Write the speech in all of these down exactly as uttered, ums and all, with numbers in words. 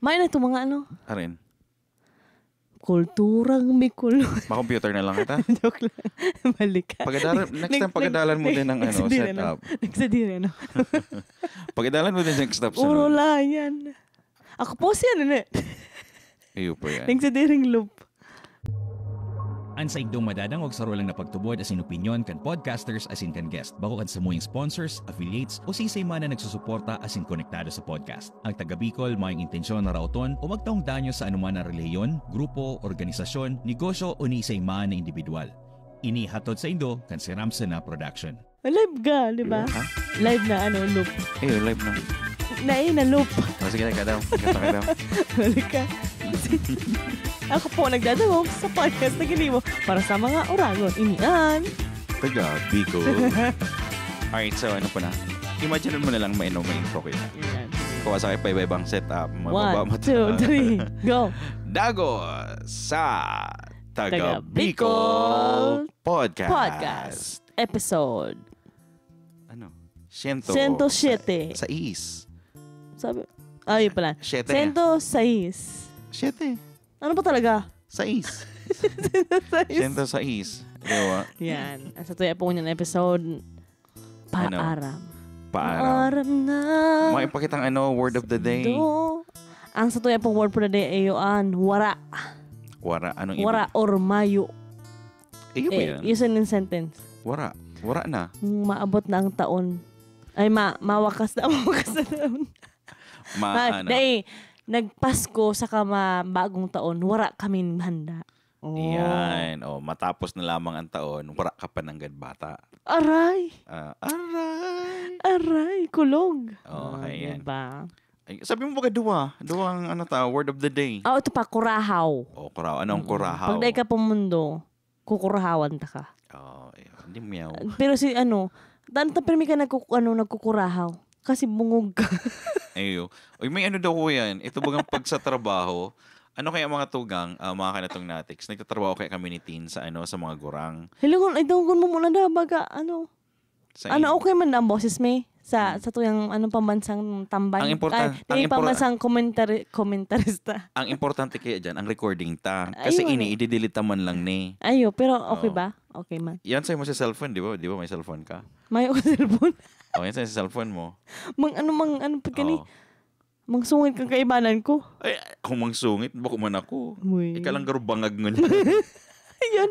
May na itong mga ano, Arin. Kulturang Bicolano. Ma-computer na lang kita. Joke lang. Balik ka. Pagadalan, next time, pagadalan mo din ang, ano, nagsadiri na. Setup. Nagsadiri na. Pagadalan mo din ang stop sa Puro nun. Layan. Ako po siya nun eh. Iyo po yan. Nagsadiring loop. An saindong madadangog saro lang na pagtubod asin opinyon kan podcasters asin kan guest, bako kan samuyang sponsors, affiliates, o siisay man na nagsusuporta asin konektado sa podcast. Ang taga Bicol mayong intensyon na raoton o magtaong danyo sa anuman na relihiyon, grupo, organisasyon, negosyo o ni isay man na indibidwal. Ini hatod saindo kan Siram Sana Production. Live ka, di ba? Ha? Live na ano, loop. Iyo, live na. Naay na loop. O, sige, ka daw. Kata ka daw. Balik ka. Ako po nagdadangog sa podcast na ginibo para sa mga Oragon. Inian. Taga Bicol. Alright, so ano po na? Imagine mo na lang may, ano, may intro kita. Ayan. Kuha sa kayo pa iba-ibang setup. One, Mababa mo two, three, go. Dago sa Taga Taga Bicol Bicol Podcast. Podcast. Episode. Ano? Siento. Siento siete. Sa is. Sabi, ay, yun pala. Siete. Siento seis. Siete. Ano ba talaga? Sa is. Siento seis. Siento sa is. Di ba? Yan. Ang sa tuya po niyang episode, paaram. Paaram. Na. May pakitang ano, word of the day. Do. Ang sa tuya pong word for the day ay yun, wara. Wara. Anong ibig? Wara or mayo. Iyo ba Eh, yan? Yun yung sentence. Wara. Wara na. Maabot na ang taon. Ay, ma mawakas na, mawakas na taon. Ma, Ah, ano? Dahil, nagpasko sa kama bagong taon, wara kami handa. Oh. Yan. O, matapos na lamang ang taon, wara ka pa nanggad bata. Aray! Ah, aray! Aray! Kulog! Oh, Ah, ayan. Diba? Ay, sabi mo baga duwa. Duwang ano ta, word of the day. Ah, ito pa, kurahaw. O, kurahaw. Anong kurahaw? Pag dahil ka pa mundo, kukurahawan ta ka. Oh, ayun. Hindi meow. Pero si ano, tanto pirmi ka nagku, ano, nagkukurahaw. Kasi bungog ka. Ayo. Uy, may ano daw ko yan. Ito bagang pag sa trabaho, ano kaya mga tugang, ah, mga kanatong natiks, nagtatrabaho kaya kami ni Tin sa, ano, sa mga gurang. Hilingon, ay, dunggon mo muna daw, baga, ano. Sa Ano, okay man ang boses, may? Sa, sa tuyang, anong pambansang tambay? Ang important- Ay, ang yung impor- pambansang komentary, komentarista. Ang importante kaya dyan, ang recording ta. Kasi Ayun. Ini, ididelete man lang ni. Ayo, pero okay Oo. ba? Okay man. Yan sa'yo mo sa cellphone, di ba? Di ba may cellphone ka? May ako cellphone. O, yan sa'yo sa cellphone mo. Mang ano, mang ano, pag gani, Oo. mang sungit kang kaibanan ko. Ay, kung mangsungit, bako man ako. Uy. Ikaw lang garo bangag ngunyan. Ayan.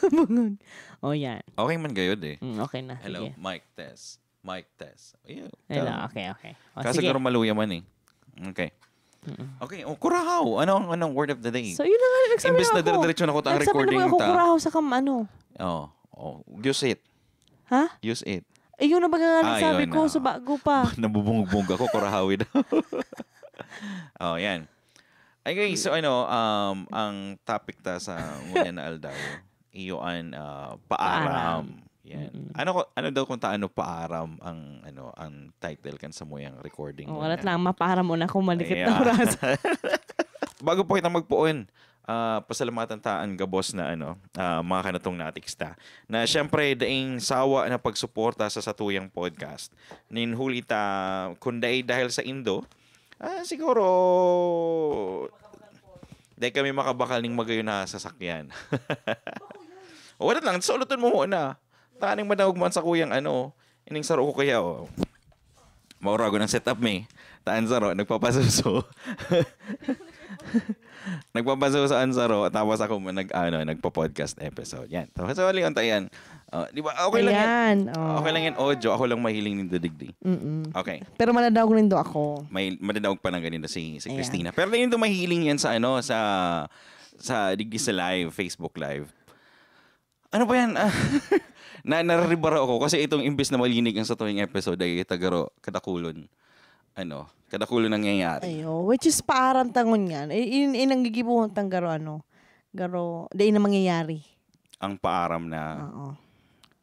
Bungag. O, yan. Okay man gayod eh. Mm, okay na. Hello, Sige. Mic test. Mic test. Ayun. Hello, Ka- okay, okay. O, Kaso sige. garo maluya man eh. Okay. Okay, o, kurahaw. Anong, anong word of the day? So, yun na nga, nagsabi Imbes na na ako. dire-diretso na ako ang Nagsabi recording naman ako, ta. Kurahaw sa kam, ano. Oh, oh, use it. Ha? Use it. Eh, yun na ba nga Ah, sabi yun ko, na. Sa bago pa. Nabubungog-bungog ako, kurahawi daw. Oh, yan. Okay, so ano, um, ang topic ta sa ngunyan na aldaw, iyo an, ah, paaram. Paaram. Yan. Ano ko, ano daw kung taano paaram ang, ano, ang title kan samuyang recording Oh, ngunyan? Alat lang, mapaaram mo na kung malikit Yeah. na oras. Bago po kita magpuon, ah, pasalamatan ta an gabos na, ano, ah, mga kanatong natiks ta. Na siyempre, daing sawa na pagsuporta sa satuyang podcast. Nin huli ta, kung dai dahil sa indo, ah, siguro, dai kami makabakal ning magayon na sasakyan. Wala lang, suluton mo muna. Taning madangog man sa kuyang ano, ining saro ko kaya, oh. Mauragon ang setup, may. Taan saro, nagpapasuso. Nagpapasuso ang saro, tapos ako man nag, ano, nagpa-podcast episode. Yan. Tapos wali yung tayan. Oh, di ba? Okay lang yan. Ayan, oh. Okay lang yan, audio. Ako lang mahiling nindo digdi. Mm-mm. Okay. Pero manadaog nindo ako. May madadaog pa ng ganito si, si Ayan. Christina. Pero nindo mahiling yan sa, ano, sa, sa digdi sa live, Facebook Live. Ano ba yan? Ah, na, nararibara ako kasi itong imbis na malinig ang sa tuwing episode ay tagaro, kadakulon. Ano, kadakulon nangyayari. Ayo, which is paaram tangon yan. I, in, in ang gigibuhon tang garo, ano, garo, di na mangyayari. Ang paaram na. Oo.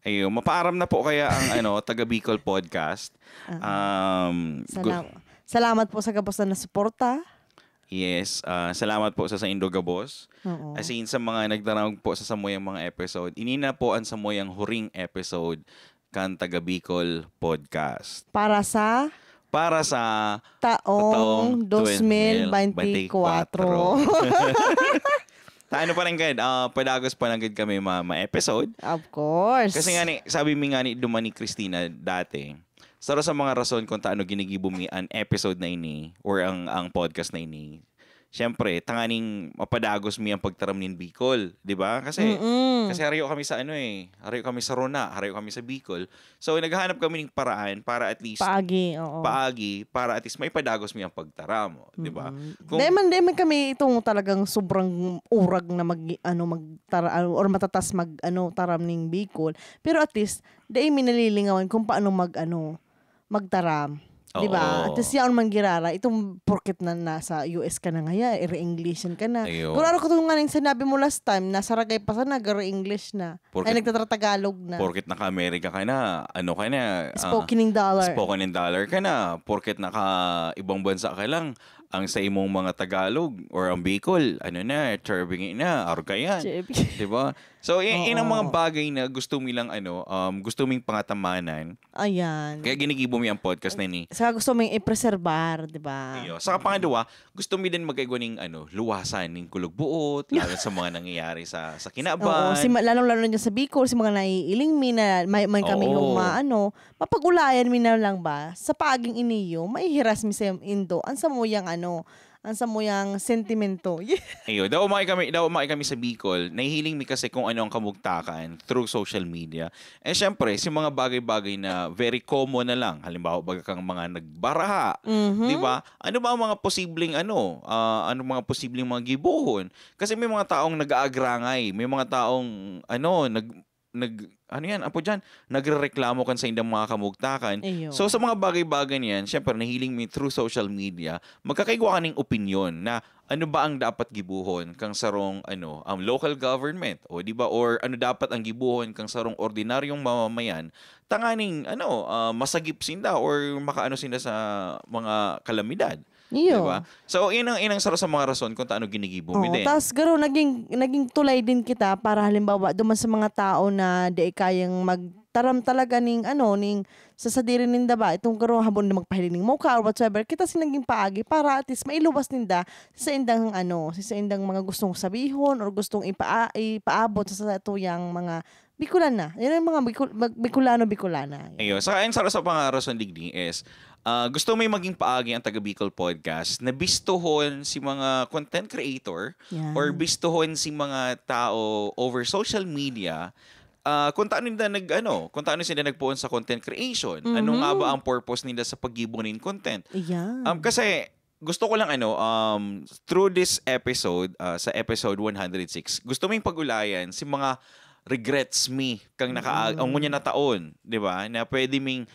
Ayun, mapaaram na po kaya ang ano, taga Bicol Podcast. Um, gu- Salam- salamat po sa gabos na nasuporta. Yes, ah, salamat po sa saindo gabos. Oo. As in, sa mga nagdarangog po sa samuyang mga episode, ini na po ang samuyang huring episode kan Taga Bicol Podcast. Para sa Para sa Taong taong dos mil veintikwatro. Tayo pa rin gad, ah, padagos pa lang gad kami ma, ma episode. Of course. Kasi nga ni, sabi mi nga ni duman ni Christina dati, saro sa mga rason kung taano ginigibo mi an episode na ini or ang ang podcast na ini. Siyempre, tanganing mapadagos mi ang pagtaram nin Bicol, di ba? Kasi Mm-mm. kasi harayo kami sa ano eh, harayo kami sa Rona, harayo kami sa Bicol. So naghahanap kami ng paraan para at least Paagi, oo. paagi para at least maipadagos mi ang pagtaram, di ba? Mm. Kung- Dahil man, dahil man kami itong talagang sobrang urag na mag, ano, magtara, or matatas mag, ano, taram ning Bicol. Pero at least, dahil mi nalilingawan kung paano mag, ano, magtaram. Di ba? Oo. At least yaon man girara, itong porket na nasa U S ka na ngaya, i-Englishan ka na. Ayo. Pero ano ko itong nga ning sinabi mo last time, nasa Ragay pa sana, nag-English na. Porket- Ay, nagtatratagalog na. Porket naka-Amerika ka na, ano ka na, ah, Spoken in dollar. spoken in dollar ka na, porket naka ibang bansa ka lang, ang sa imong mga Tagalog or ang Bicol, ano na, cherbingi na, arog ka yan. Cherbingi. Di ba? So, y- yun ang mga Oo. bagay na gusto mi lang, ano, um, gusto ming pangatamanan. Ayan. Kaya ginigibo mi ang podcast na ini. Saka gusto mong i-preserbar, di ba? Iyo. Saka pangadwa, gusto mi din magkaigwa ning, ano, luwasan ning kulog buot, lalo sa mga nangyayari sa, sa kinaban. Oo, si, lalong-lalo na dyan sa Bicol, si mga naiiling mi na may, may kami Oo. yung ma-, ano, mapag-ulayan mi na lang ba sa paaging iniyo, maihiras mi sa indo, ang samuyang ano, ang samuyang sentimento. Iyo, daw umay kami, daw umay kami sa Bicol, nahihiling mi kasi kung ano ang kamugtakan through social media. Eh, syempre, si mga bagay-bagay na very common na lang, halimbawa, baga kang mga nagbaraha, Mhm. di ba? Ano ba ang mga posibleng, ano, ah, ano mga posibleng mga gibohon? Kasi may mga taong nag-aagrangay, may mga taong, ano, nag, nag, ano yan, apo dyan, nagrereklamo kan sa indang mga kamugtakan. Iyo. So, sa mga bagay-bagay na yan, syempre, nahiling mi through social media, magkakaigwa ka ning opinyon na ano ba ang dapat gibohon kang sarong, ano, ang local government, o di ba, or ano dapat ang gibohon kang sarong ordinaryong mamamayan, tanganing, ano, ah, masagip sinda or makaano sinda sa mga kalamidad. Iyo. Di ba? So, yun ang, yun ang saro sa mga rason kung taano ginigibo mi Oo, din. tas garo, naging, naging tulay din kita para halimbawa, duman sa mga tao na di kayang magtaram talaga ning, ano, ning sa sadiri ninda ba, itong garo, habon na magpahiling ning moka or whatsoever, kita si naging paagi para at least mailuwas ninda sa indang, ano, sa indang mga gustong sabihon or gustong ipaa-, ipaabot sa satuyang mga Bicolana. Yan ang mga Bicol-, mag-, Bicolano, Bicolana. Yan. Ayun. Saka, ang saro sa mga rason digdi is, ah, gusto may maging paagi ang Taga Bicol Podcast na bistohon si mga content creator Yan. or bistohon si mga tao over social media, ah, kung taano ninda nag, ano, kung taano sila nagpoon sa content creation. Ano nga Mhm. ba ang purpose ninda sa paggibo nin content? Ayan. Um, kasi gusto ko lang, ano, um, through this episode, ah, sa episode one hundred six, gusto ming pag-ulayan si mga regrets mi kang naka Mm. ang ngunyan na taon, di ba? Na pwede ming,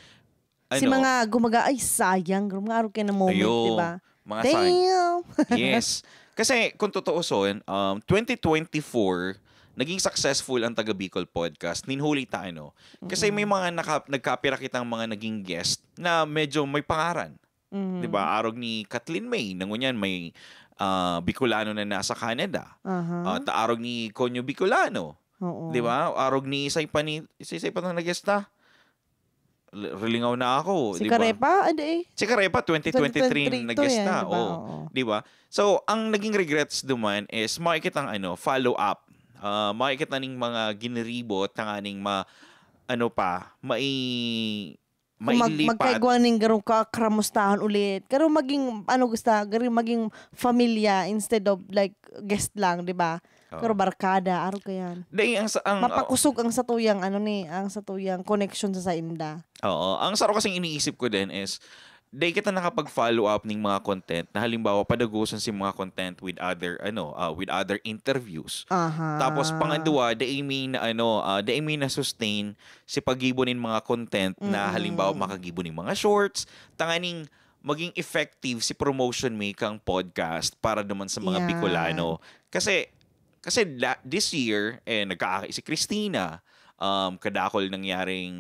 Si ano, mga gumaga, "Ay, sayang." Mga araw kayo na moment, Ayo, di ba? mga sayang. Damn! Yes. Kasi kung tutuuson, um, twenty twenty-four, naging successful ang Taga Bicol Podcast. Ninhuli ta, ano? Kasi may mga naka, nagkapira kitang mga naging guest na medyo may pangaran. Mhm. Di ba? Arog ni Kathleen May, na ngunyan may, ah, Bicolano na nasa Canada. Aha. At arog ni Conyo Bicolano. Oo. Di ba? Arog ni isay pa ni, isay, isay pa nang nag-guest na. L-, rilingaw na ako, Si di ba? Karepa? Ano eh? Si Karepa, twenty twenty-three twenty twenty-three nag-guest to yan, na. di ba? Oo. Oo. Di ba? So, ang naging regrets duman is makikita ang, ano, follow-up. Ah, makikita ning mga giniribo, tanganing ma-, ano pa, mai-, Kung mag-, mailipat. magkaigwa ning garong ka-, kamustahan ulit. Pero maging, ano, gusta, garo maging familia instead of, like, guest lang, di ba? Oo. Pero barkada, araw ka yan. Dahil ang, sa- ang, Mapakusog ang satuyang, ano ni, ang satuyang connection sa sainda. Oo. Ang saro kasing iniisip ko din is, dahil kita nakapag-follow up ning mga content na halimbawa padagoson si mga content with other, ano, ah, with other interviews. Aha. Tapos pangadwa, dai mi na, ano, ah, dai mi na sustain si paggibo nin mga content na Mm-mm. halimbawa makagibo ning mga shorts, tanganing maging effective si promotion mi kang podcast para naman sa mga Yan. Bicolano. Kasi kasi la- this year, eh, nagkaaki si Christina, um, kadakol nangyaring,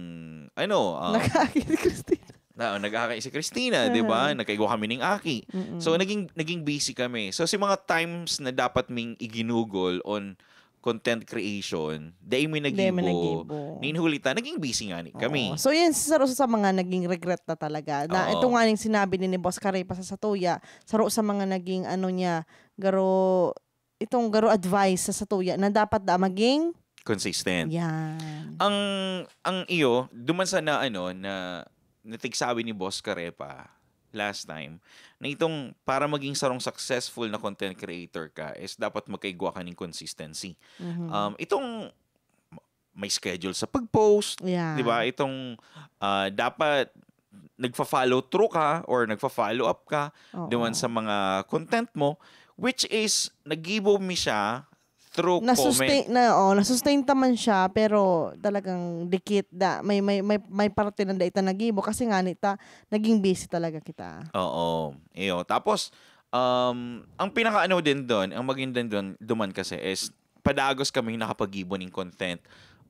ano, um, Nagkaaki si Christina. na, nag-aki si Christina, di ba? Mhm. Nagkaigwa kami ning aki. Mm-mm. So, naging, naging busy kami. So, si mga times na dapat ming iginugol on content creation, dai mi Dai mi naggibo. naggibo. Nin huli ta, naging busy nga ni kami. Oo. So, yan sa, sa mga naging regret na talaga. Na Oo. ito nga yung sinabi ni, ni Boss Karepa sa satuya, saro sa mga naging ano niya, garo, itong garo advice sa satuya na dapat da maging Consistent. yan. Ang ang iyo, duman sa na ano, na natigsabi ni Boss Karepa last time, na itong para maging sarong successful na content creator ka is dapat magkaigwa ka ning consistency. Mhm. Um, itong may schedule sa pag-post, Yeah. di ba? Itong ah, dapat nagfa-follow through ka or nagfa-follow up ka Oo. duman sa mga content mo, which is nagibo mi siya through Na-sustain comment. na, oh, na-sustain ta man siya, pero talagang dikit da. May may may may parte na dai ta nagibo kasi nga ni ta naging busy talaga kita. Oo. Iyo. Tapos um ang pinaka ano din doon, ang maging din doon duman kasi is padagos kami nakapagibo ning content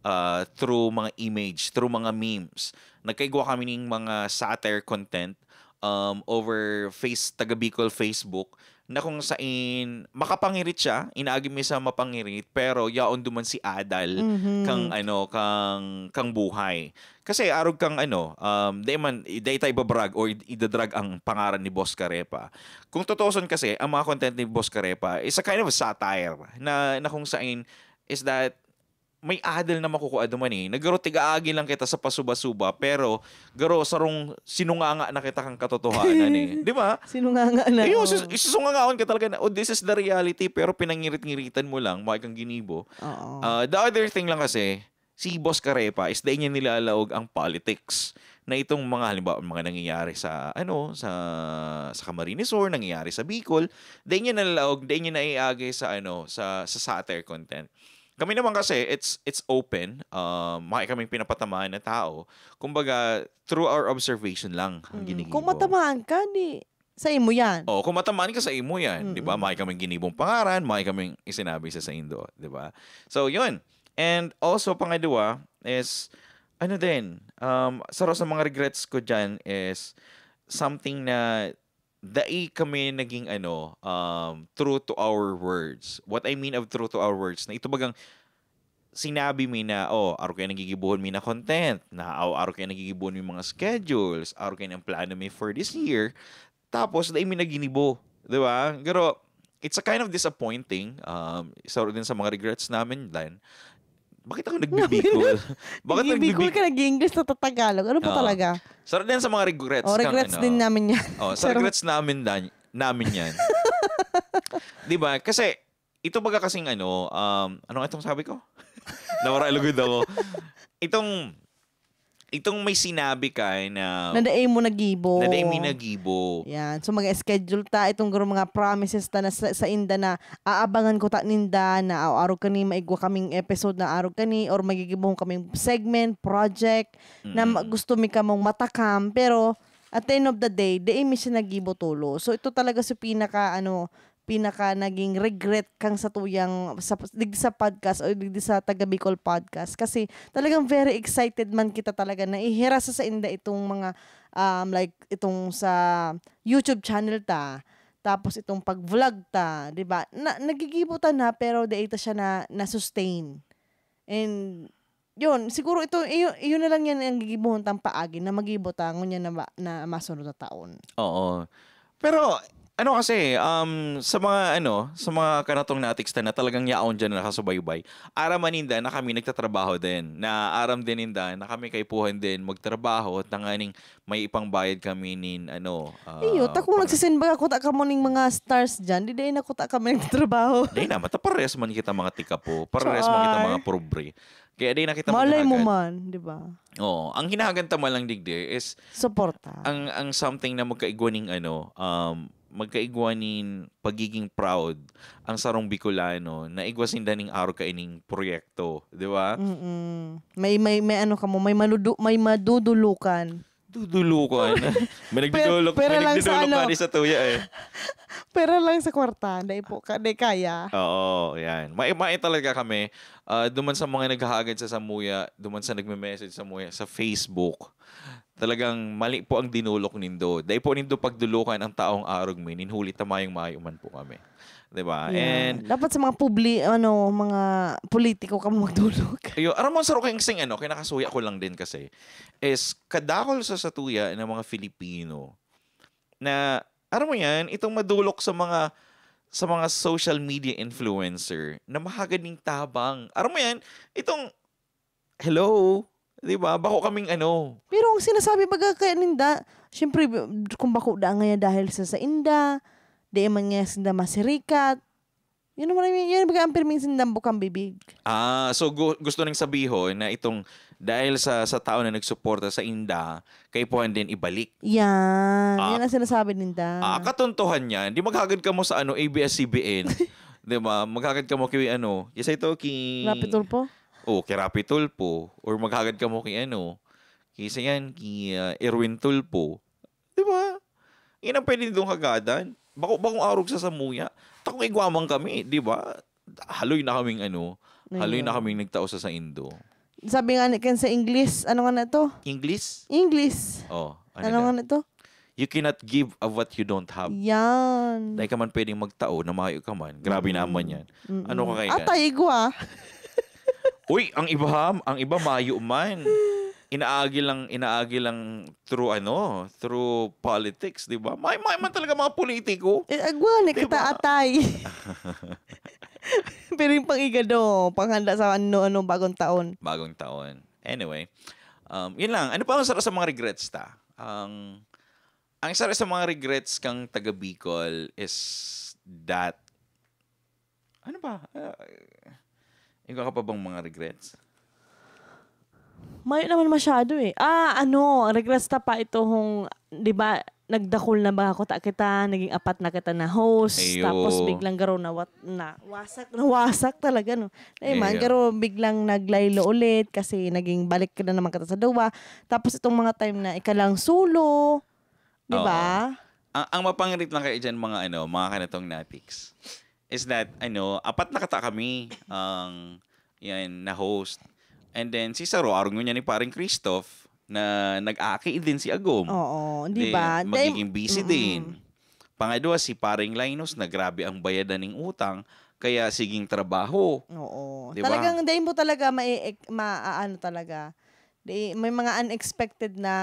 uh, through mga image, through mga memes. Nagkaigwa kami ning mga satire content um, over face taga Bicol Facebook na kung sain makapangirit siya, inaagi mi sa mapangirit, pero yaon duman si adal Mhm. kang ano kang kang buhay. Kasi arog kang ano, um, dai man dai ta ibabrag or idadrag ang pangaran ni Boss Karepa. Kung tutuuson kasi, ang mga content ni Boss Karepa is a kind of satire na na kung sain is that may adal na makukua duman eh. Nagaro tigaagi lang kita sa pasuba-suba, pero garo sarong sinunganga na kita kang katotohanan eh. Di ba? Sinunganga na. Ayun, Oh. sus- susungangaon ka talaga na, oh, this is the reality, pero pinangirit-ngiritan mo lang, mao kang ginibo. Oo. Uh, the other thing lang kasi, si Boss Karepa is dai niya nilalaog ang politics na itong mga halimbawa mga nangyayari sa ano sa sa Camarines Sur, nangyayari sa Bicol, dai niya nilalaog, dai niya naiagi sa ano sa sa satire content. Kami naman kasi it's it's open, um, mayo kaming pinapatamaan na tao. Kumbaga through our observation lang ang Mm. ginigibo. Kung matamaan ka, di sa imo yan. Oh, kung matamaan ka sa imo yan, di ba? Mm-mm. Mayo kaming ginibong pangaran, mayo kaming isinabi sa saindo, di ba? So, yun. And also, pangadwa is, ano din, um, saro sa mga regrets ko dyan is something na dai kami naging ano, um, true to our words. What I mean of true to our words, na ito bagang sinabi mi na, oh, arog kayo nagigibohon mi na content, na oh, arog kayo nagigibohon mi mga schedules, arog kayo ang plano mi for this year, tapos dai mi naginibo, di ba? Pero it's a kind of disappointing. Um, isa rin sa mga regrets namin, Dan. Bakit ako nagbibikol? Bakit Nag-Bicol nagbibikol? Ka, nag-English na Tagalog. Ano pa Oo. Talaga? Sa rin sa mga regrets. Oh, kang regrets ano. Din namin yan. Oh, sa Charot. Regrets namin, Dan, namin yan. Di ba? Kasi, ito baga kasing ano, um, ano nga itong sabi ko? Nawara lugod ako. Itong, itong may sinabi ka na, Na dai mo nagibo. Na dai mi nagibo. Yan. So, mag-schedule ta itong garo mga promises ta na sa, sa inda na aabangan ko ta ninda na oh, arog kani maigwa kaming episode na arog kani or magigibohon kaming segment, project na Mm. ma- gusto mi kamong matakam, pero at the end of the day, dai mi siya nagibo tulo. So, ito talaga si pinaka, ano, pinaka naging regret kang sa tuyang sa, dig sa podcast o dig sa Taga Bicol Podcast kasi talagang very excited man kita talaga na ihira sa sa inda itong mga um, like itong sa YouTube channel ta, tapos itong pag-vlog ta, 'di ba? Na, nagigibo ta na pero di ita siya na na-sustain. And yun, siguro ito iyo, iyo na lang yan ang gigibohon tang paagi na magibo ta ngunyan na, ma- na masunod na taon. Oo. Pero ano kasi, um, sa mga ano, sa mga kanatong natiksta na talagang yaon dyan na nakasubaybay, aram man ninda na kami nagtatrabaho din. Na aram din ninda na kami kaipuhan din magtrabaho tanganing may ipangbayad kami nin ano. ah, Iyo, ta kung pang- nagsisimba ako ta kamo ning mga stars dyan, di dai na ko ta kami nagtatrabaho. Di na, mata parehas man kita mga tikapo, parehas man kita Char. Mga pobre. Kaya di na kita Malay mo maghagad. Man, di ba? Oo, ang hinahagan ta man lang digdi is Suporta. ang ang something na magkaigwa ning ano, um, magkaigwa nin pagiging proud ang sarong Bicolano na igwa sinda ning arog kaining proyekto, di ba? Mm-mm. May may may ano ka mo, may maludu, may madudulukan. Dudulukan. May nagdudulok, Pero may lang sa nagdudulok ano. Nga sa tuya eh. Pero lang sa kwarta, dai po ka, dai kaya. Oo, yan. May, may talaga kami. Ah, duman sa mga naghahagad sa Samuya, duman sa nagme-message sa Samuya, sa Facebook. talagang mali po ang dinulok nindo. Dai po nindo pagdulukan ang taong arog mi, nin huli ta mayong mayo man po kami. 'Di ba? Yeah. And Dapat sa mga publi, ano, mga politiko ka magdulog. Ayo, aram mo, saro kayong sing ano, kinakasuya ko lang din kasi, is kadakol sa satuya ng mga Filipino na, aram mo yan, itong madulok sa mga sa mga social media influencer na mahagad ning tabang. Aram mo yan, itong, hello, 'di ba? Bako kaming ano. Pero ang sinasabi baga kaya ninda, syempre, kung bako da nga dahil sa sainda, di man nga sinda masirikat. Yun naman, yun baga ang pirming sindang bukang bibig. Ah, so gu- gusto nang sabihon na itong dahil sa sa tao na nagsuporta sa inda, kaipuhan din ibalik. Yan. Ah. Yan ang sinasabi ninda. Ah, katontohan yan. Di maghagad ka mo sa ano, A B S C B N. 'Di ba? Maghagad ka mo kay ano, isa ito kay Rapi Tulfo? Oh, kay Rapi Tulfo. Or maghagad ka mo kay ano, kay isa yan, kay ah, Erwin Tulfo. 'Di ba? Yan ang pwede nitong hagadan. Bako, bakong arog sa samuya. Takong igwa man kami, 'di ba? Haloy na kaming ano, haloy na Ayun. Kaming nagtao sa saindo. Sabi nga ni Ken sa English, ano nga na to? English? English. Oh, ano, Ano na? Nga na to? You cannot give of what you don't have. Yan. Dahil ka man pwedeng magtao na mayo ka man. Grabe naman yan. Mm-mm. Ano ka kaya? Atay, igwa. Uy, ang iba, ang iba mayo man. Inaagi lang, inaagi lang through ano, through politics, 'di ba? May may man talaga mga politiko. Eh, agwa ni Di kita ba? Atay. Pero yung pang-igado, panghanda sa ano-ano bagong taon. Bagong taon. Anyway, um, yun lang. Ano pa ang sarap sa mga regrets ta? Ang ang sarap sa mga regrets kang taga Bicol is that ano ba? Uh, yung ka pa bang mga regrets? Mayo naman masyado eh. Ah, ano, regrets ta pa ito hong, di ba, nagdakul na ba ako ta kita, naging apat na kita na host, Ayo. Tapos biglang garo na, wat, na wasak, na wasak talaga, no? Eh, man, Ayo. Garo biglang naglaylo ulit kasi naging balik ka na naman kita sa duwa. Tapos itong mga time na ikalang solo, di ba? Ang, ang mapangirit lang kayo dyan, mga ano, mga kanatong natics, is that, ano, apat na kata kami ang, yan, na-host. And then, si Saro, arog niya ni Paring Christoph, na nag-aki din si Agom. Oo, Di, di ba? Dahil- magiging busy Mm-mm. din. Pangadwa, si Paring Linus na grabe ang bayadan ning utang, kaya siging trabaho. Oo. Di ba? Talagang dahil mo talaga ma, ma ano talaga. Di, may mga unexpected na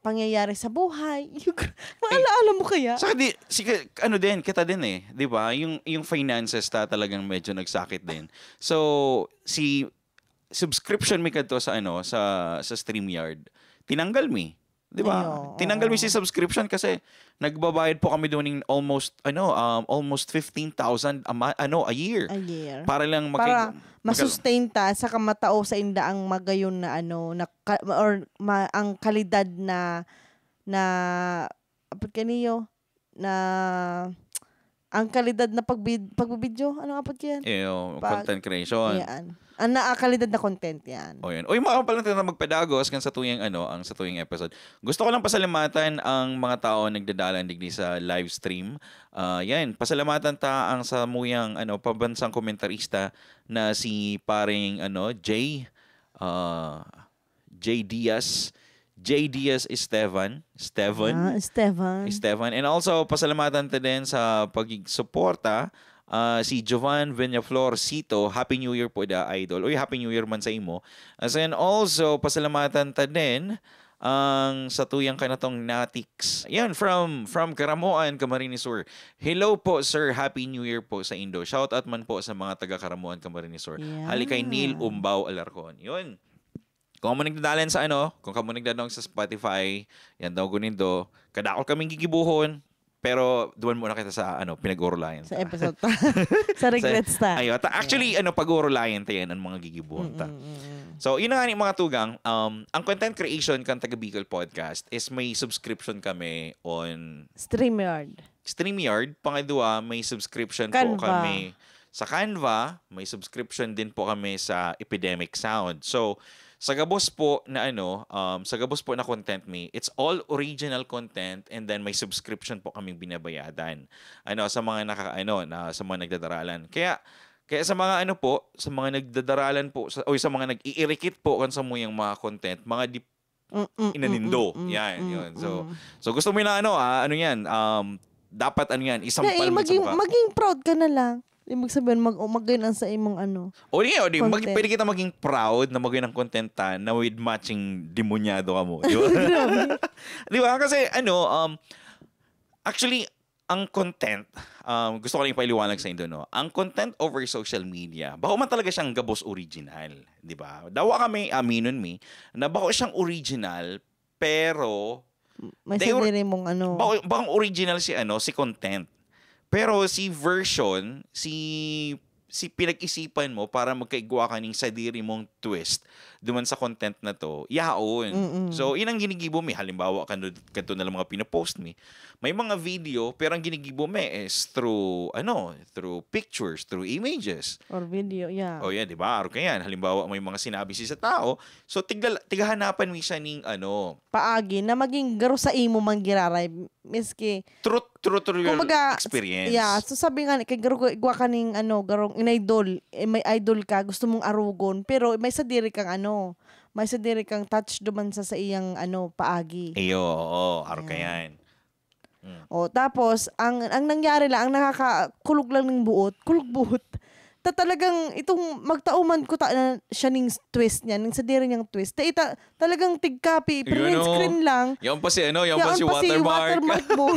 pangyayari sa buhay. Yung, maalaala mo kaya? Saka di, si, ano din, kita din eh, di ba? Yung, yung finances ta talagang medyo nagsakit din. So, si subscription mi kadto sa ano, sa sa StreamYard, tinanggal mi. Di ba? Ayo, Tinanggal mi oo. Si subscription kasi nagbabayad po kami doon ng almost, ano, um, almost fifteen thousand a, ma- ano, a year. A year. Para lang maki- Para maka- masustain ta sa kamatao sa inda ang magayon na ano, na, ka- or ma- ang kalidad na, na, apod kaniyo, na, ang kalidad na pagbid, pagbibidyo, ano nga apod yan? Iyo, Pag- content creation. Yan. Ang naakalidad na content yan. O yun. Uy, mga pala tayo na magpadagos kan sa tuyang ano, ang sa tuyang episode. Gusto ko lang pasalamatan ang mga tao nagdadalan digdi sa live stream. Ah, yan, pasalamatan ta ang sa muyang ano, pabansang komentarista na si paring ano, Jay ah, Jay Diaz, Jay Diaz Estevan, Estevan. Ah, Estevan. Esteban. And also, pasalamatan ta din sa pagsuporta ah, si Jovan Villaflor Sito. Happy New Year po, da idol. Uy, Happy New Year man sa imo. As in, also, pasalamatan ta din ang sa tuyang kanatong Natix. Yan, from from Caramoan, Camarines Sur. Hello po, sir. Happy New Year po sa indo. Shout out man po sa mga taga Caramoan, Camarines Sur. Yan. Hali kay Neil Umbao Alarcon. Yun. Kung kamo nagdadalan sa ano, kung kamo nagdadong sa Spotify, yan daw gunindo. Kadakol kaming gigibuhon, pero duman muna kita sa ano, pinag-urulayan Sa ta. Episode ta. Sa regrets ta. Ayo, ta, actually, ano, pag-urulayan ta yan ang mga gigibuhon ta. Mm-mm. So, yun na nga ni mga tugang, um, ang content creation kan Taga Bicol Podcast is may subscription kami on StreamYard. StreamYard. Pangadwa, may subscription po Canva. Kami sa Canva. May subscription din po kami sa Epidemic Sound. So, sa gabos po na ano, um, sa gabos po na content mi, it's all original content and then may subscription po kaming binabayadan. Ano, sa mga naka, ano, na, sa mga nagdadaralan. Kaya, kaya sa mga ano po, sa mga nagdadaralan po, sa, o sa mga nag-iirikit po kan sa muyang mga content, mga di, Mm, mm, inanindo. Mm, mm, Yan, mm, yun. So, mm. So gusto mo na ano, ah, ano yan, um, dapat ano yan, Na, isampal eh, mo sa maging, mukha. Maging proud ka na lang. Ibig sabihin, mag, mag-, yun ang sa imong ano. O di, o di, mag, Content. Pwede kita maging proud na maging ang contentan na with matching demonyado ka mo. Di ba? Di ba? Kasi ano, um, actually, ang content, um, gusto ko lang ipaliwanag sa inyo, no? Ang content over social media, bako man talaga siyang gabos original, di ba? Dawa kami, aminon mi, na bako siyang original, pero May They were- sadiri mong ano. Bang, bang original si ano, si content. Pero si version, si si pinag-isipan mo para magkaigwa ka ning sadiri mong twist duman sa content na to, yaon. Mm-mm. So, yun ang ginigibo mi. Halimbawa, kano, kanto na lang mga pinopost mi. May mga video, pero ang ginigibo mi is through, ano, through pictures, through images. Or video, yeah. Oh, yeah, di ba? Aro ka yan. Halimbawa, may mga sinabi siya sa tao. So, tigla, tighahanapan mi siya ning, ano, Paagi na maging garo sa imo man giraray. Miski, true, true to real kumbaga, experience. Yeah, so sabi nga, kay garo, igwa ka ning, ano, garong in-idol, eh, may idol ka, gusto mong arugon, pero may sadiri kang, ano, may sadiri kang touch duman sa, sa iyang, ano, paagi. Iyo, oo, aro ka Ayan. yan. Mm. O, tapos, ang, ang nangyari lang, ang nakakakulog lang ng buot, kulog buot, ta talagang itong magtauman ko ta na siya ning twist niya, ning sadiri niyang twist. Ta, ita, talagang tigkapi, Yun, print oh. screen lang. Yan pa si ano, yan pa Yaon si pa si watermark. Watermark mo.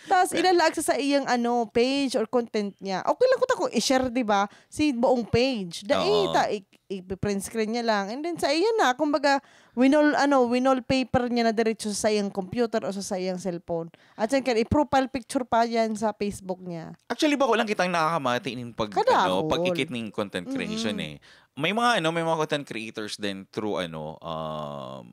Tapos ilalaag sa, sa iyang ano, page or content niya. Okay lang ko ta kung i-share, di ba? Si buong page. Dai, Oo. ta, i- i-print screen niya lang. And then sa iya na, kumbaga, winol, ano, winol paper niya na diretso sa iyang computer o sa, sa iyang cellphone. At yan, kan, i-profile picture pa yan sa Facebook niya. Actually, bako lang kitang nakakamati ning pag, Kadakol. Ano, pag-ikit ning content creation Mm-mm. eh. May mga ano, may mga content creators din through ano, um,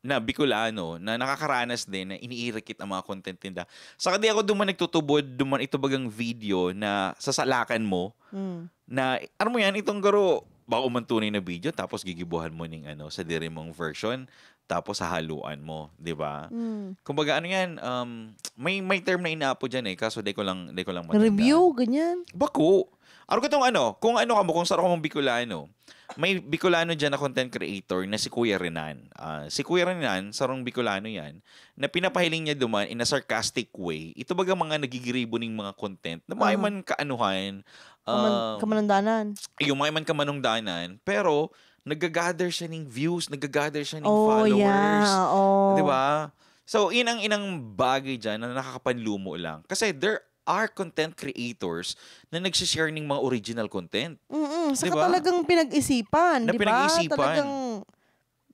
na Bicolano na nakakaranas din na iniirikit ang mga content nila. Saka di ako duman nagtutubod, duman ito bagang video na sasalakan mo Mm. na, ano mo yan, itong garo, bako man tunay na video, tapos gigibuhan mo ning ano, sadiri mong version, tapos hahaluan mo, di ba? Mm. Kumbaga, ano yan, um, may, may term na inaapo dyan eh, kaso di ko lang, di ko lang matandaan. Review, ganyan. Bako. Aro ka tong ano, kung ano ka mo, kung saro ka mong Bicolano, may Bicolano dyan na content creator na si Kuya Renan. Ah, si Kuya Renan, sarong Bicolano yan, na pinapahiling niya duman in a sarcastic way. Ito baga mga nagigiribo ning mga content na may Ah. man kaanuhan, Kaman, um, kamanungdanan. yung may man kamanungdanan, pero nagagather siya ning views, nagagather siya ning Oh, followers. Yeah, oh. Di ba? So, yun ang inang bagay dyan na nakakapanlumo lang. Kasi there are content creators na nagsishare ning mga original content. Mm-mm. Saka Di ba? Talagang pinag-isipan, Na di ba? pinag-isipan. Talagang,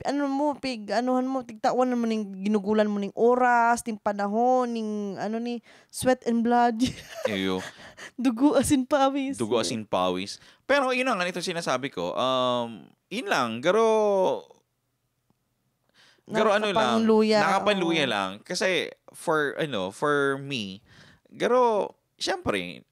ano mo, pig, anuhan mo, tigtawan mo ning ginugulan mo ning oras, ning panahon, ning, ano ni, sweat and blood. Iyo. Dugo, asin, pawis. Dugo, asin, pawis. Pero yun na nga, ito sinasabi ko, um, yun lang, garo, garo ano lang, Nakapanluya, nakapanluya oo. lang. Kasi, for, ano, for me, garo, syempre,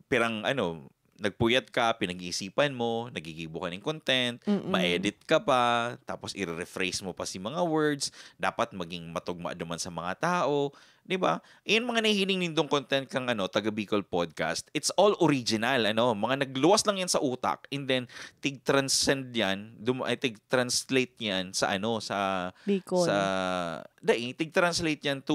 pirang, ano, nagpuyat ka, pinag-iisipan mo, nagigibo ka ng content, Mm-mm. ma-edit ka pa, tapos i-rephrase mo pa si mga words, dapat maging matugma duman sa mga tao, di ba? Yan mga nahihiling nindong content kang, ano, Taga Bicol Podcast, it's all original, ano, mga nagluwas lang yan sa utak, and then tig-transcend yan, dum- ay, tig-translate yan sa, ano, sa Bicol. sa dai, tig-translate yan to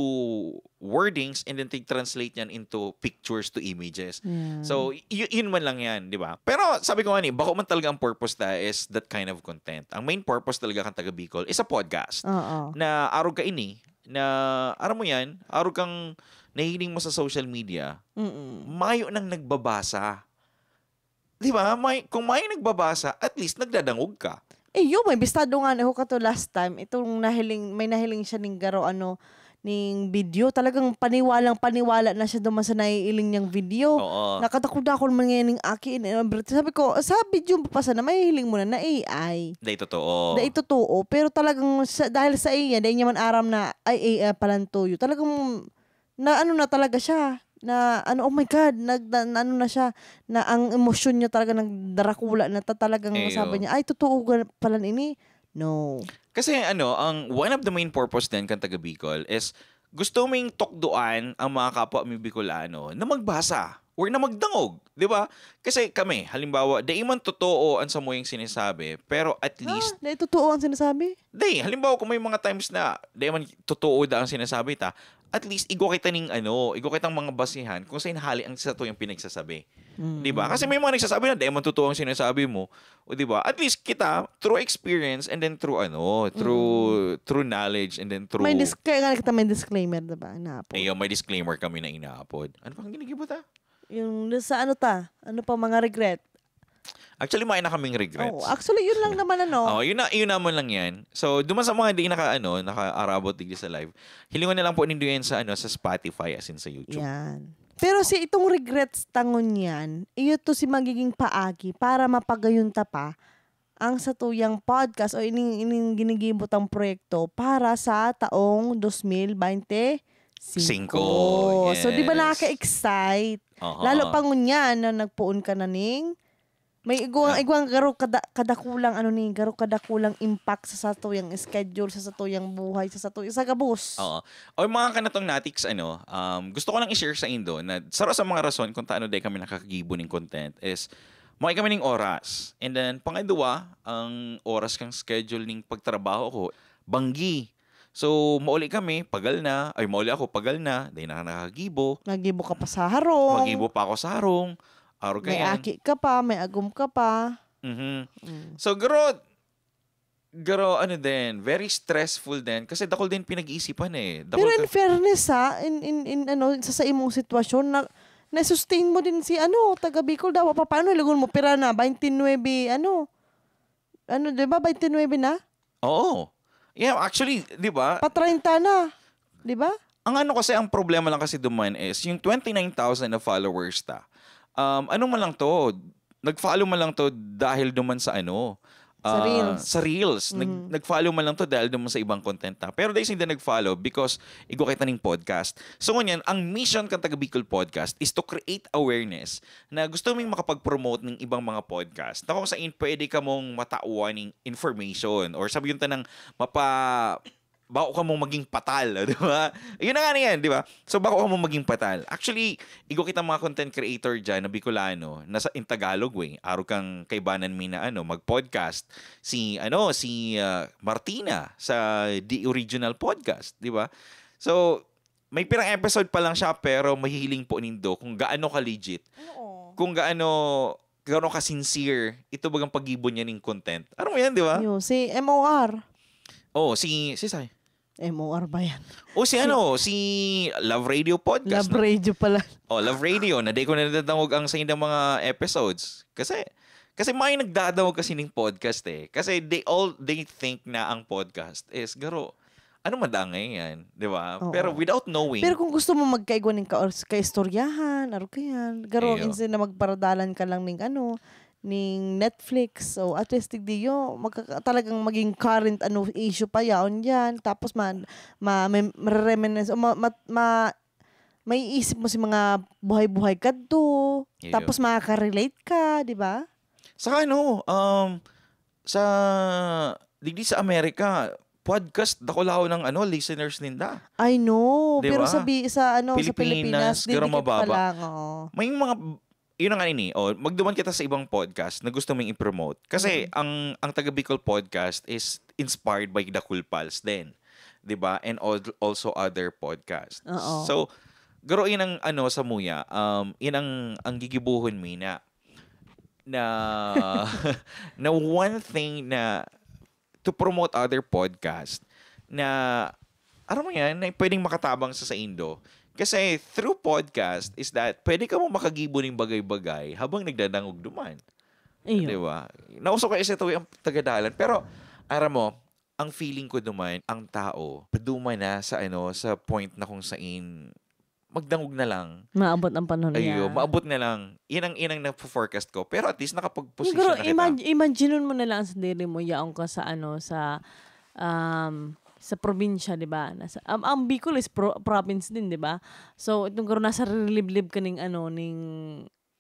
wordings and then tig-translate yan into pictures, to images. Yeah. So, y- yun man lang yan, di ba? Pero sabi ko nga ni, bako man talaga ang purpose ta is that kind of content. Ang main purpose talaga kan Taga Bicol is a podcast. Oo. Na arog ka ini, na, aram mo yan, arog kang nahihiling mo sa social media, Mm-mm. mayo nang nagbabasa. Di ba? May, kung may nagbabasa, at least nagdadangog ka. Eh, yun, may bistado nga na ako kato last time. Itong nahiling, may nahiling siya ning garo, ano, ning video. Talagang paniwalang paniwala na siya duman sa naiiling niyang video. Oo. Nakatakod ako naman ngayon ning aki. In, in, sabi ko, sa video pa sana, mahihiling mo na na A I. Dahil totoo. Dahil totoo. Pero talagang sa, dahil sa iya, dahil niya man aram na, ay, A I palantuyo. Talagang, na ano na talaga siya. Na, ano, oh my God, nag, na, na ano na siya. Na ang emosyon niya talaga nagdarakula na ta, talagang Eyo. Sabi niya, ay, totoo ga-, pala ini. No. Kasi ano, ang one of the main purpose din kan Taga Bicol is gusto ming tukdoan ang mga kapwa mi Bicolano na magbasa. or na magdangog, di ba? Kasi kami, halimbawa, dai man totoo ang samuyang sinasabi, pero at least, Ah, na totoo ang sinasabi? Di, halimbawa kung may mga times na di man totoo da ang sinasabi ta, at least igwa kita ning ano, igwa kitang mga basihan kung saan hali ang satuyang pinagsasabi. Di ba? Kasi may mga nagsasabi na di man totoo ang sinasabi mo. O di ba? At least kita, through experience and then through ano, through through knowledge and then through May dis- kaya nga kita may disclaimer, diba? Inaapod. Ayun, may disclaimer kami na inaapod. Ano pang ginigibo ta? Yung sa ano ta? Ano pa mga regret? Actually, may na kaming regrets. Oh, actually, yun lang naman ano. Oh, yun na, yun naman lang yan. So, duman sa mga di naka, ano, nakaarabot digdi sa live, hilingon na lang po nindo yan sa, ano, sa Spotify as in sa YouTube. Yan. Pero si itong regrets tangon yan, iyo to si magiging paagi para mapagayon ta pa ang satuyang podcast o ining, ining ginigibot ang proyekto para sa taong twenty twenty-five. Singko, So, di ba yes. nakaka-excite? Aha. Lalo pa ngunyan na nagpoon ka na ning may igwang, igwang garo kada, kadakulang ano ni, garo kadakulang impact sa satuyang schedule, sa satuyang buhay, sa satuyang sa gabos. Oo. O yung mga kanatong natiks, ano, um, gusto ko lang i-share sa indo na saro sa mga rason kung taano dai kami nakakagibo ning content is mao kami ning oras. And then, pangadwa, ang oras kang schedule ning pagtrabaho ko, banggi. So, mauli kami, pagal na. Ay, mauli ako, pagal na. Dai na nakakagibo. Nagibo ka pa sa harong. Magibo pa ako sa harong. Araw May kayan. Aki ka pa, may agom ka pa. Mhm. So, garo, garo, ano din, very stressful din. Kasi dakol din pinag-iisipan eh. Dakol Pero in ka- fairness ha, in, in, in ano, sa, sa imong sitwasyon, na, na-sustain mo din si ano, taga Bicol daw, paano, lagon mo, pira na, twenty-nine, ano, ano, di ba, twenty-nine na? Oo. Yeah, actually, di ba? Pa-treinta na, di ba? Ang ano kasi, ang problema lang kasi duman is, yung twenty-nine thousand na followers ta, um, ano man lang to, nag-follow man lang to dahil duman sa ano, Sa ah, reels. Sa reels. Nag- Nag-follow man lang to dahil duman sa ibang content ta. Pero dahil hindi nag-follow because igwa kita ning podcast. So ngunyan, ang mission kan Taga Bicol Podcast is to create awareness na gusto mong makapag-promote ng ibang mga podcast na kung saan pwede ka mong matawan ng information or sabi yung tanang mapa bako ka mong maging patal, di ba? Yun na nga na yan, di ba? So, bako ka mong maging patal. Actually, igwa kita mga content creator dyan na Bicolano, nasa in Tagalog, eh. Araw kang kaibanan mi na ano, mag-podcast. Si, ano, si ah, Martina sa The Original Podcast, di ba? So, may pirang episode pa lang siya, pero mahihiling po nindo kung gaano ka-legit, Oo. kung gaano, gaano ka-sincere, ito bagang pag-ibon niya ning content. Ano mo yan, di ba? Yo, si M O R. Oh, si, si Sai. M O R ba yan? O si ano, si Love Radio Podcast. Love Radio pala. Oh, Love Radio, na di ko na nadadangog ang sa inyong mga episodes. Kasi, kasi may nagdadangog kasi ning podcast eh. Kasi they all, they think na ang podcast is, garo, ano madangay yan, di ba? Oo. Pero without knowing, Pero kung gusto mo magkaigwa ning ka kaistoryahan, aro kayan, garo Iyo. Instead na magparadalan ka lang ning ano, ning Netflix, o at least digdiyo, magkaka- talagang maging current ano issue pa yaon yan. Tapos ma, ma, may, reminisce, o ma, ma, ma, maiisip mo si mga buhay-buhay kadto. Iyo. Tapos makaka-relate ka, di ba? Saka ano, um, sa, digdi sa Amerika, podcast, dakulaw ng ano, listeners ninda. I know. Di Pero ba? sa, bi- sa, ano, sa Pilipinas, Pilipinas, garo didikit pa mababa. lang. Oo. May mga, yun na nga ini, oh, magduman kita sa ibang podcast na gusto mong i-promote. Kasi ang, ang Taga Bicol Podcast is inspired by The Cool Pals din. Di ba? And al- also other podcasts. Oo. So, garo yun ang ano sa muya, um, yun ang, ang gigibuhon mi na, na, na one thing na to promote other podcast na, aram mo yan, na pwedeng makatabang sa saindo. Kasi through podcast is that pwede ka mo makagibo ng bagay-bagay habang nagdadangog duman. Di Iyo. ba? Nauso kayo sa tuwi ang tagadalan. Pero, aram mo, ang feeling ko duman, ang tao, paduma na sa ano, sa point na kung sain, magdangog na lang. Maabot ang panahon niya. Ayo, maabot na lang. Yan ang, yan ang nagpo-forecast ko. Pero at least nakapag-position Siguro, na kita. imag- imagine mo na lang sa diri mo, yaong ka sa ano, sa um, sa probinsya, di ba? Nasa, um, ang Bicol is pro- province din, di ba? So, itong garo nasa liblib ka ning, ano, ning,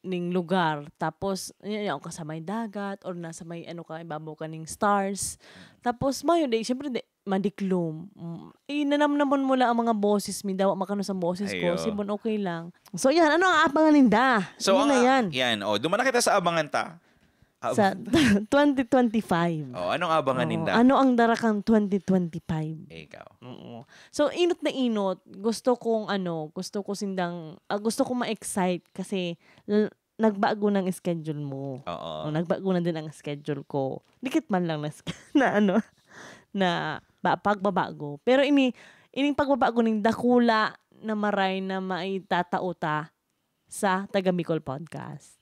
ning lugar. Tapos, y- yaong ka sa may dagat or nasa may, ano ka, ibabaw ka ning stars. Tapos, mayo, di, syempre, di, madiklom. Mm. Eh, nanamnamon mo lang ang mga boses mi, dawa makanos ang boses ko. Ayo. Sibon, okay lang. So, yan. Ano ang abangan ninda? So, Yun ang, na yan. yan. O, duman na kita sa abangan ta. Ah, Sa twenty twenty-five. Oh, anong abangan Oo. ninda? Ano ang dara kan twenty twenty-five? Eh, ikaw. Oo. So, inot na inot, gusto kong ano, gusto ko sindang, ah, gusto ko ma-excite kasi l- nagbago ng schedule mo. Oo. Oh, nagbago na din ang schedule ko. Dikit man lang na, na ano, na ba, pagbabago. Pero ini, ining pagbabago ning dakula na maray na maitatao ta sa Taga Bicol Podcast.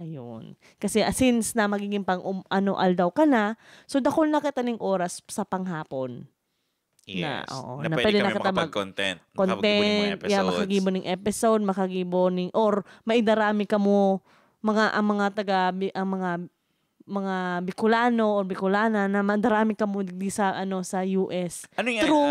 Ayun. Kasi, ah, since na magiging pang um, ano, aldaw ka na, so dakul na kita ning oras sa panghapon. Yes. Na, oo, Na na pwede pwede na kami kita mag- makapag-content. Content, Makapag-ibon ng mga yeah, episodes. makagibo ning episode, makagibo ning, or maidarami kamo, mga, ang mga taga, bi- ang mga, mga Bicolano or Bicolana na madarami kamo digdi sa, ano, sa U S. Ano yan? Through,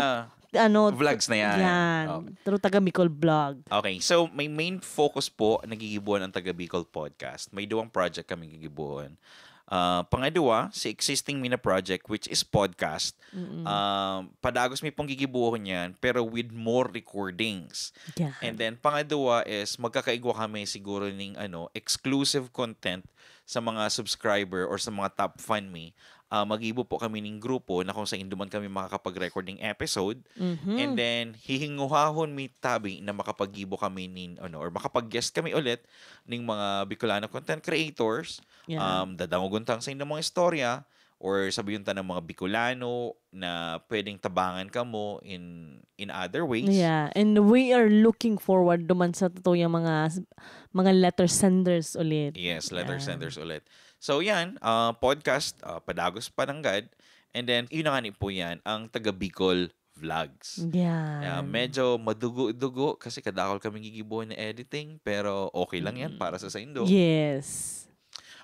Ah, ano, vlogs na yan. yan. Okay. Through Taga Bicol Vlog. Okay, so may main focus po, nagigibuhan ang Taga Bicol Podcast. May duwang project kami gigibuhan. Ah, pangadwa, si existing mi na project, which is podcast. Mm-mm. Ah, padagos mi pong gigibuhon yan, pero with more recordings. Yan. And then, pangadwa is, magkakaigwa kami siguro ning, ano, exclusive content sa mga subscriber or sa mga top fan mi. Ah, magibo po kami ning grupo na kung saan duman kami makakapag-record ning episode. Mhm. And then, hihinguhahon mi tabi na makapaggibo kami nin, ano, or makapag-guest kami ulit ning mga Bicolano content creators. Yeah. Um, dadangogon ta ang saindang mga istorya or sabihin ta ng mga Bicolano na pwedeng tabangan kamo in, in other ways. Yeah, and we are looking forward duman sa totoo yung mga, mga letter senders ulit. Yes, letter Yan. senders ulit. So yan, ah, podcast, ah, padagos pa nanggad. And then, yun na nga ni po yan, ang taga Bicol Vlogs. Yan. Yeah, medyo madugo-dugo kasi kadakol kami gigibuhan na editing, pero okay lang yan Mm. para sa saindo. Yes.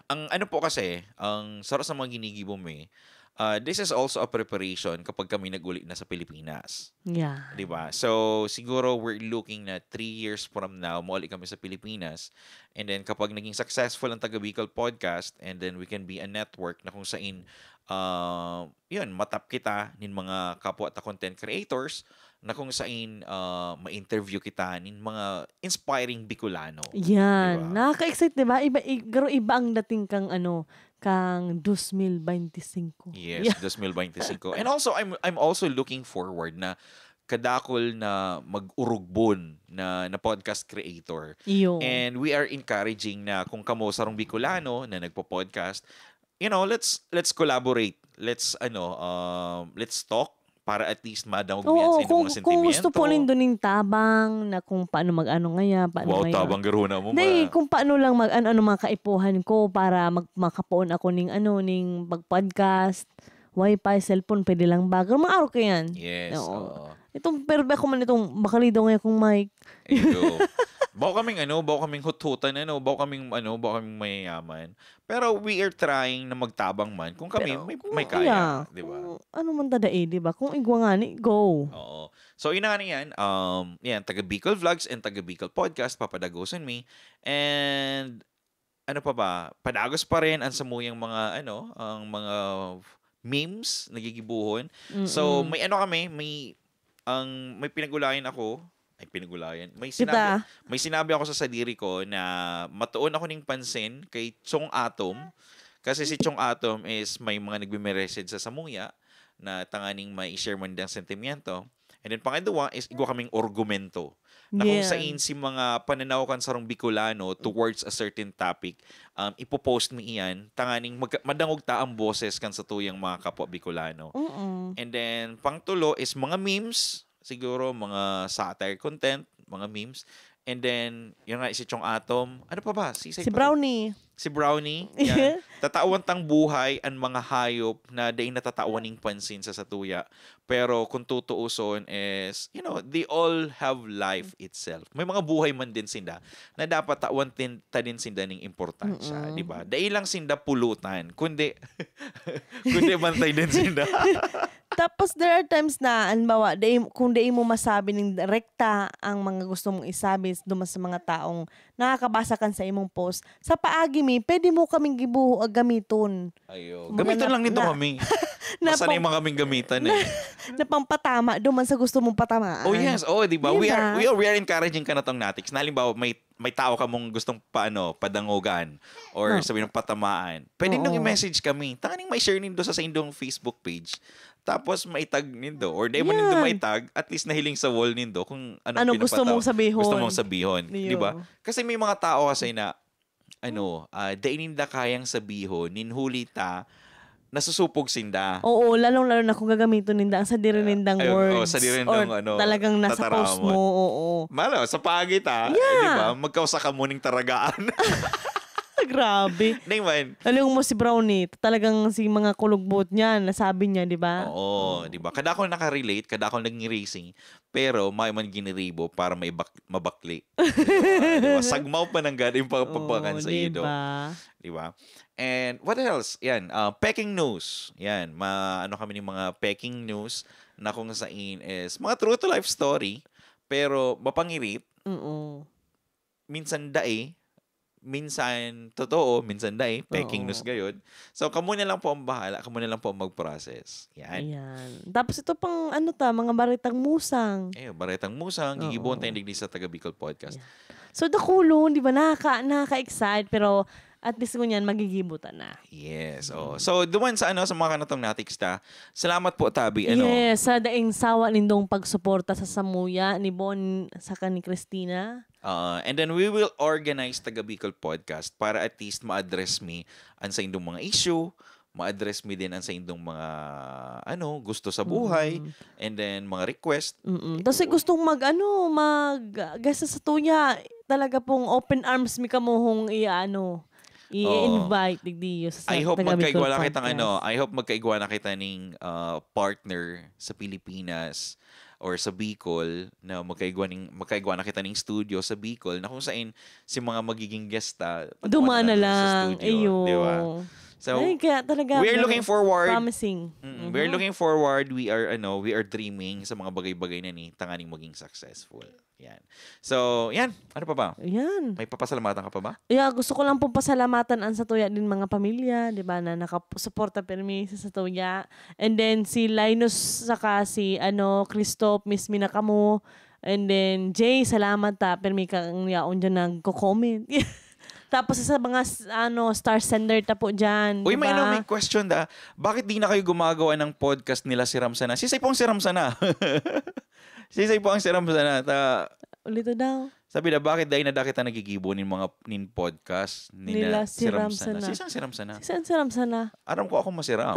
Ang ano po kasi, ang sarap sa mga ginigibo mo eh, ah, this is also a preparation kapag kami nag-uli na sa Pilipinas. Yeah. Di ba? So, siguro we're looking na three years from now, mauli kami sa Pilipinas. And then, kapag naging successful ang Taga Bicol Podcast, and then we can be a network na kung sain, ah, yun, matap kita nin mga kapwa ta content creators na kung sain, ah, ma-interview kita nin mga inspiring Bicolano. Yan. Di ba? Nakaka-excite, di ba? Iba, i- pero iba ang dating kang ano, kang dos mil beintisinko. Yes, Yeah. dos mil beintisinko. And also, I'm I'm also looking forward na kadakol na mag-urugbon na, na podcast creator. Iyo. And we are encouraging na kung kamo sarong Bicolano na nagpo-podcast, you know, let's let's collaborate. Let's ano, um, let's talk para at least madangog niya Oo, sa inyong kung, mga kung gusto po sentimiento. nindo ning tabang na kung paano mag-ano ngaya, paano Wow, ngaya. tabang garuna mo, Hindi, ma. kung paano lang mag-ano, ano mga kaipuhan ko para mag-, makapoon ako ning ano, ning pag-podcast, wifi, cellphone, pwede lang ba? Ganun, mga araw ko yan. Yes, Oo. oo. Itong, pero ako man itong, bakalido ngayon kong mic. Iyo. Bako kaming ano, bako kaming huthutan, ano, bako kaming, ano, bako kaming mayayaman. Pero we are trying na magtabang man kung kami Pero may, kung, may kaya, yeah, di ba? kung ano man tadai, di ba? Kung igwa nga ni, go. Oo. So, ina nga yan, um, yan, taga Bicol Vlogs and taga Bicol Podcast, papadagoson mi. And, ano pa ba? Padagos pa rin ang samuyang mga, ano, ang mga memes nagigibuhon. So, Mm-mm. may ano kami, may, ang, may pinag-ulayan ako. Ay, pinag-ulayan. May Kita. sinabi, may sinabi ako sa sadiri ko na matuon ako ning pansin kay Chong Atom. Kasi si Chong Atom is may mga nagme-message sa samuya na tanganing may i-share man diyang sentimiento. And then, pangadwa is igwa kaming argumento. Na kung Yan. sain si mga pananaw kan sarong Bicolano towards a certain topic, um, ipopost mi iyan, tanganing mag-, madangog ta ang boses kan satuyang mga kapwa Bicolano. Oo. And then, pangtulo is mga memes, siguro mga satire content, mga memes. And then, yun nga, si Chong Atom. Ano pa ba? Si, Si Brownie. Si Brownie. Yan. Tatawan tang buhay ang mga hayop na dai natatawan ning pansin sa satuya. Pero kung tutuuson is, you know, they all have life itself. May mga buhay man din sinda na dapat tawan tin-, ta din sinda ning importansya, Mm-mm. di ba? Dai lang sinda pulutan, kundi, kundi bantay din sinda. Tapos there are times na, halimbawa, dai, kung dai mo masabi ning rekta ang mga gusto mong isabi duman sa mga taong nakakabasa kan sa imong post. Sa paagi mi, pwede mo kaming gibuho ag gamiton. Ayo. Gamiton lang nito kami. Masanay man kaming gamitan eh. Na pampatama duman sa gusto mong patamaan. Oh yes, oh, di ba? We are, we are, we are encouraging ka na tong natics. Na halimbawa, may may tao ka mong gustong paano, padangogan or sabi ng patamaan. Pwede nang i-message kami. Tanganing may share nindo sa saindong Facebook page. Tapos maitag nindo or di man nindo maitag, at least nahiling sa wall nindo kung ano, ano gusto mong sabihon. Gusto mong sabihon, di ba? Kasi may mga tao kasi na ano, uh, dai ninda kayang sabihon, nin huli ta, nasusupog sinda. Oo, lalong-lalo na kung gagamiton ninda ang sadiri nindang uh, words. Oh, sadiri nindang, or ano, talagang nasa post mo, oo. Malo, sa pagit ha, yeah. Di ba? Magkausa ka muning taragaan. Grabe. Name man. Alam mo si Brownie, talagang si mga kulugbot niya, nasabi niya, di ba? Oo, di ba? Kada ako nakarelate, kada ako naging racing, pero may man giniribo para may bak- mabakli. Diba? Diba? Sagmaw pa ng gada yung pagpapakan sa ido. Diba? And what else? Yan, uh, peking news. Yan, ma ano kami ng mga peking news na kung sain is mga true to life story, pero mapangirit. Oo. Minsan dai, minsan totoo, minsan dai, peking news gayod. So, kamo na lang po ang bahala, kamo na lang po ang mag-process. Yan. Ayan. Tapos ito pang ano ta, mga baretang musang. Eh, baretang musang, gigibuhon tayo digdi sa Taga Bicol Podcast. Yeah. So, dakulon, di ba, nakaka, nakaka-excite, pero at least ngunyan, magigibutan na. Yes. Oh. So, duman sa ano, sa mga kanatong natiksta, salamat po, Tabi. Ano? Yes, sa daing sawa nindong pagsuporta sa samuya ni Bon saka ni Christina. Uh, and then we will organize Taga Bicol Podcast para at least ma-address mi ang sa indong mga issue, ma-address mi din ang sa indong mga ano, gusto sa buhay, mm-hmm, and then mga request. Mm-mm. Tapos gustong mag ano, mag guest sa tuya, talaga pong open arms mi kamo hong i-ano, i-invite digdi sa I hope magkaigwa na kitang ano, I hope magkaigwa na kita ning uh, partner sa Pilipinas or sa Bicol na magkaigwa ning magkaigwa na kita ning studio sa Bicol na kung saan si mga magiging guest ta duman na lang sa studio, di ba? So, ay, kaya talaga, we are looking forward. Promising. Mm-hmm. We are looking forward. We are, ano, we are dreaming sa mga bagay-bagay na ni tanganing maging successful. Yan. So, yan. Ano pa ba? Yan. May papasalamatan ka pa ba? Yeah, gusto ko lang pong pasalamatan ang satuya din mga pamilya, di ba, na nakasuporta pirmi sa satuya. And then, si Linus saka si, ano, Christoph, miss mi na kamo. And then, Jay, salamat ta. Pirmi kang yaon dyan nagko-comment. Tapos sa mga ano star sender ta po dyan. Uy, may ano, may question da. Bakit di na kayo gumagawa ng podcast nila si Ramsana? Si Sipong si Ramsana. Si Sipong si Ramsana. Ta... Ulito daw. Sabi na, bakit dahil na dakit ang nagigibo nin mga nin podcast nila, nila si Ramsana. Si isang si Ramsana. Si isang si Ramsana. Aram ko ako masiram.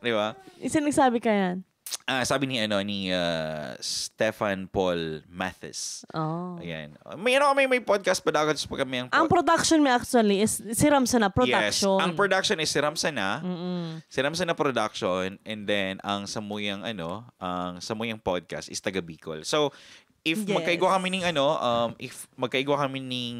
Di ba? Isa nagsabi ka yan. Ah, sabi ni ano ni uh, Stefan Paul Mathis. Oh. Ayan. May ano kami may podcast pa dagat pa kami ang Ang production mi actually is si Ramsana production. Yes. Ang production is si Ramsana. Mm-mm. Si Ramsana production and then ang samuyang ano, ang samuyang podcast is taga Bicol. So if yes. magkaigwa kami ning ano, um, if magkaigwa kami ning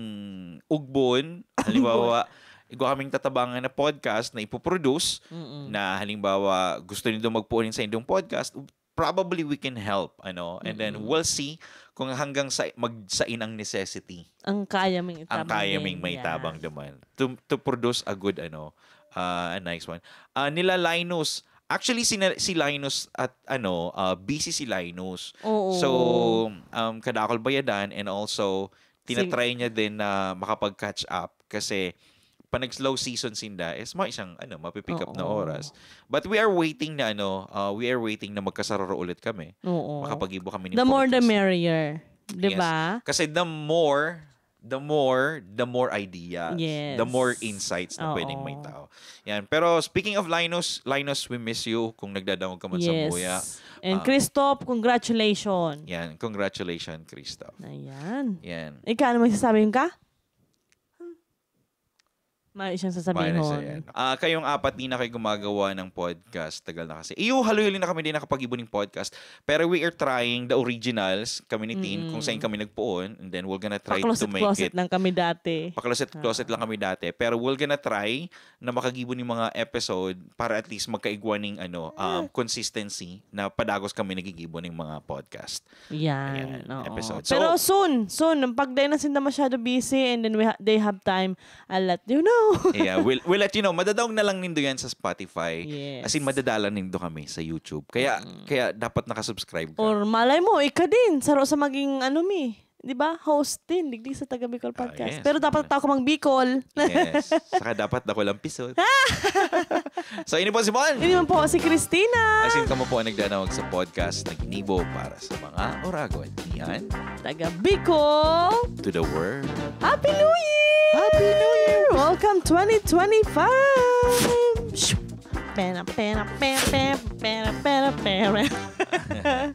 ugbon, halimbawa, igwa kaming tatabangan na podcast na ipoproduce mm-mm. Na halimbawa gusto nindo magpuon sa indong podcast, probably we can help, ano, and mm-mm. Then we'll see kung hanggang sa magsain ang necessity. Ang kaya ming itabang. Ang kaya ming may yes. Tabang naman to, to produce a good ano, uh, a nice one. Uh, nila Linus, actually si, si Linus at ano, uh, busy si Linus. Oo. So um kadakol bayadan and also tinatry niya din na makapag-catch up kasi pa nag slow season sinda is mo isang ano mapipick up na oras. But we are waiting na ano, uh, we are waiting na magkasararo ulit kami. Oo. Makapag-ibo kami ni The more the merrier, 'di ba? Yes. Kasi the more the more, the more ideas, yes. The more insights na pwedeng may tao. Yan. Pero speaking of Linus, Linus, we miss you kung nagdadangog ka man yes. Sa Muya. And uh, Christoph, congratulations. Yan, congratulations, Christoph. Ayan. Yan. Ikaw, ano masasabi yung ka? Mayo siyang Minus sasabihon. Ayan. Ah, kayong apat, di na kayo gumagawa ng podcast. Tagal na kasi. Iyo, haloy-haloy na kami, di nakapag-ibo ng podcast. Pero we are trying the originals, kami ni Tin, kung saan kami nagpoon. And then we're gonna try to make Pa-closet-closet it. lang kami dati. Pa-closet-closet lang kami dati. Pero we're gonna try na makagibo ng mga episode para at least magkaigwa ng ano, um, consistency na padagos kami nagigibo ng mga podcast. Yan. Ayan, Oo. episode. Pero So- soon, soon, pag di na sinda masyado busy and then we ha- they have time, I'll let you know. Yeah, we'll, we'll let you know. Madadaog na lang nindo yan sa Spotify. Yes. As in, madadala nindo kami sa YouTube. Kaya kaya dapat nakasubscribe ka. Or malay mo, ika din, saro sa maging ano mi. Di ba? Host din, digdi sa Taga Bicol Podcast. Yes. Pero dapat tao ka mang Bicol. Yes. Saka dapat ako lang pisot. So, ini po si Bon. Ini man po si Christina. As in, kamo po ang nagdanawag sa podcast na ginibo para sa mga oragon. Yan. Taga Bicol. To the world. Happy New Year! Happy New Year! Welcome twenty twenty-five! Shoo! Pena, pena, pena, pena, pena, pena, pena.